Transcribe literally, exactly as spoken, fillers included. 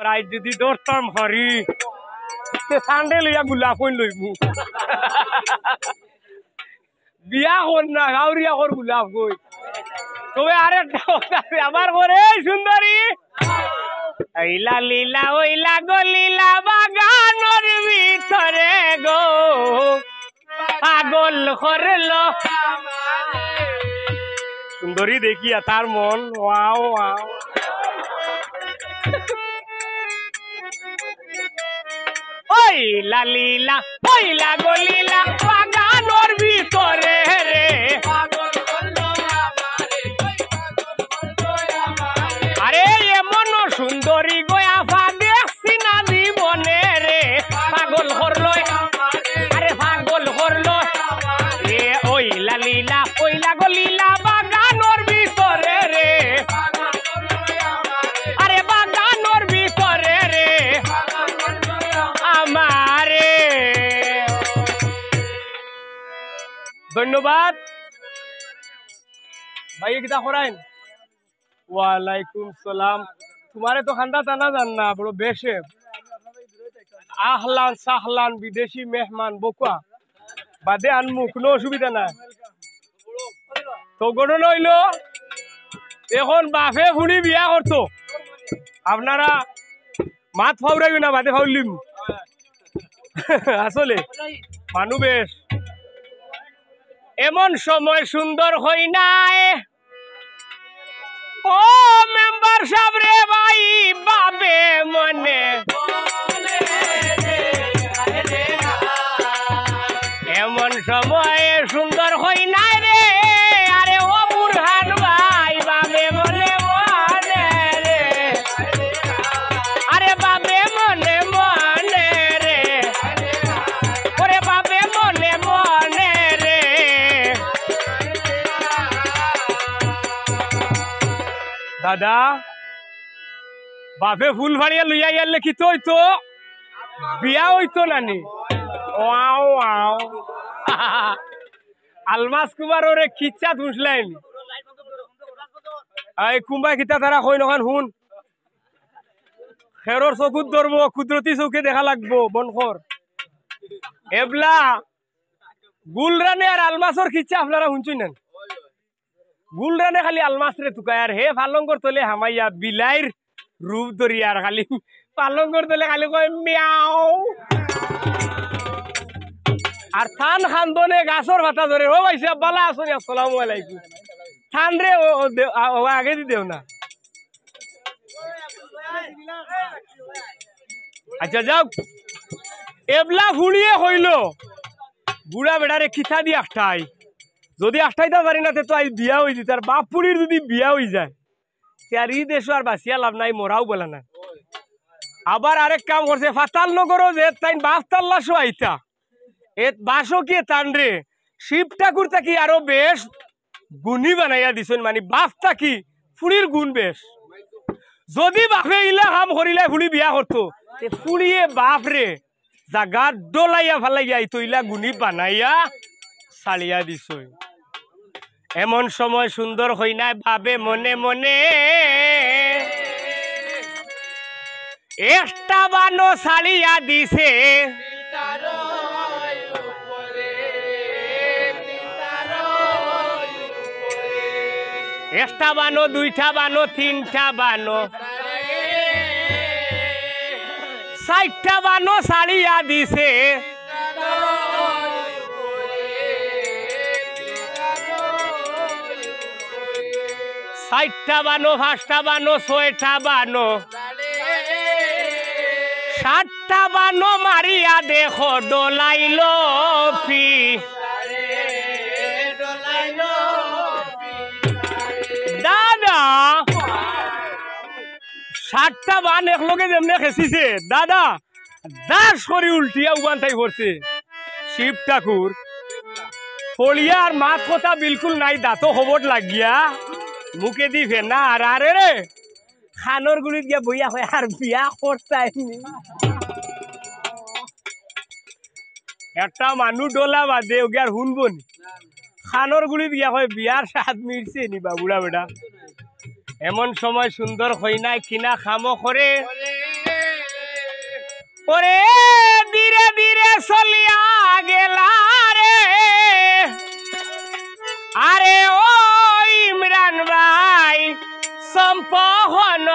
আইজ যুদি ধরতাম হরি, তে সান্ডে লইয়া গোলাপ কইন লইমু। বিয়া কর না, গাউরিয়া কর গোলাপ কই। তবে আরেকটা কথা আছে, আমার ঘরে এই সুন্দরী। এই লালিলা, ওই লাগো লীলা বাগানর ভিতরে গো, পাগল করলো। সুন্দরী দেখিয়া তার মন, ওয়াও, ওয়াও। ওই লালিলা, ওই লাগো লীলা বাগানর ভিতরে রে। আরে এমন সুন্দরী গো আফা দেখছি না জীবনে রে, পাগল করলো। আরে পাগল করলো। এ ওই লালিলা, ওই লাগো লীলা বাগানর ভিতরে রে। আরে বাগানর ভিতরে রে। আমারে। ধন্যবাদ। ভাই, কিতা করাইন? ওয়ালাইকুম সালাম। তোমারে তো খান্দা টানা জান না, বড় বেশে। আহলান সাহলান, বিদেশি মেহমান বকুয়া। বাদে আনমু, কোনো অসুবিধা নাই। তো ঘটনা অইলো, এখন বাফে ফুড়ি বিয়া করতো, আপনারা মাত ফাউরাইও না, বাদে ফাউলিম। আসলে মানু বেশ। এমন সময় সুন্দর হই নাই। ও মেম্বার সাব রে ভাই, বাবে মনে। এমন সময় সুন্দর হই নাই রে, আরে ও বুরহান ভাই, বাবে মনে মনে রে। আরে বাবে মনে মনে রে, ওরে বাবে মনে মনে রে। দাদা, বাফে ফুল ফাড়িয়া লইয়া ইয়ার লেখি তো অইতো, বিয়া অইতো নানি? Wow, wow. আলমাস কুমার ওরে কিচ্ছা তুলছিলাইনি। এই কুম্বাই কিতা তারা কইন অখান হুন। খেরর চকুত ধরবো, কুদরতি চউখে দেখা লাগবো, বনখর। এবলা গুলরানে আর আলমাসর কিচ্ছা আপনারা হুনছইন না? গুলরানে খালি আলমাসরে তুকায় আর হে পালঙ্গর তলে হামাইয়া বিলাইর রূপ ধরিয়া আর খালি পালঙ্গর তলে খালি কয় মিয়াও। আর তান খান্দনে গাছর পাতা ধরে, "ও ভাইসাব, বালা আছইন? আসসালামু আলাইকুম।" তানরে ও, ও দে-, আ, ও আগেদি দেও না। আচ্ছা, যাউক। এবলা ফুড়িয়ে কইলো, "বুড়া বেটারে কিতা দি আখটাই? যুদি আখটাইতা পারি না, তে তো আইজ বিয়া অই যিতার। বাপ ফুড়ির যুদি বিয়া অই যায়, তে আর ই দেশো আর বাঁচিয়া লাভ নাই, মরাও বালা না।" আবার আরেক কাম করছে, ফাতাল নগরো যে তাইন বাফ তাল্লাশো আইতা, এত বাসকিয়ে তানরে শিব ঠাকুর থাকি আরো বেশ গুণী বানাইয়া দিছইন, মানে বাফ থাকি ফুড়ির গুণ বেশ। যুদি বাফে ইলা কাম করিলাই ফুড়ি বিয়া করতো, তে ফুড়িয়ে বাফরে জাগাত ডলাইয়া ফালাইয়া ইতো ইলা গুণী বানাইয়া ছাড়িয়া দিছইন। এমন সময় সুন্দর কইনায় ভাবে মনে মনে, একটা বানো ছাড়িয়া দিছে, একটা বানো, দুইটা বানো, তিনটা বানো, চাইরটা বানো ছাড়িয়া দিছে। চাইরটা বানো, পাঁচটা বানো, ছয়টা বানো, সাতটা বানো মারিয়া দেখো ডলাইল ফি। দাদা, সাতটা বান একলগে যেমনে খেছিছে, দাদা, দাস করি উল্টিয়া উবান তাই পড়ছে শিব ঠাকুর। পড়িয়া আর মাত কথা বিলকুল নাই, দাঁতো হবট লাগিয়া মুখেদি ফেনা আর আরে রে, কানর গুড়িত গিয়া বইয়া কয়, "আর বিয়া করতায়নি।" একটা মানুষ ডলা বাদে ওকে আর হুনবো নি। কানর গুড়িত গিয়া কয়, "বিয়ার স্বাদ মিটছে নি বা বুড়া বেটা?" এমন সময় সুন্দর কইনায় কিনা কামো করে, ওরে ধীরে ধীরে চলিয়া গেলা রে। আরে ও ইমরান ভাই, সম্পহন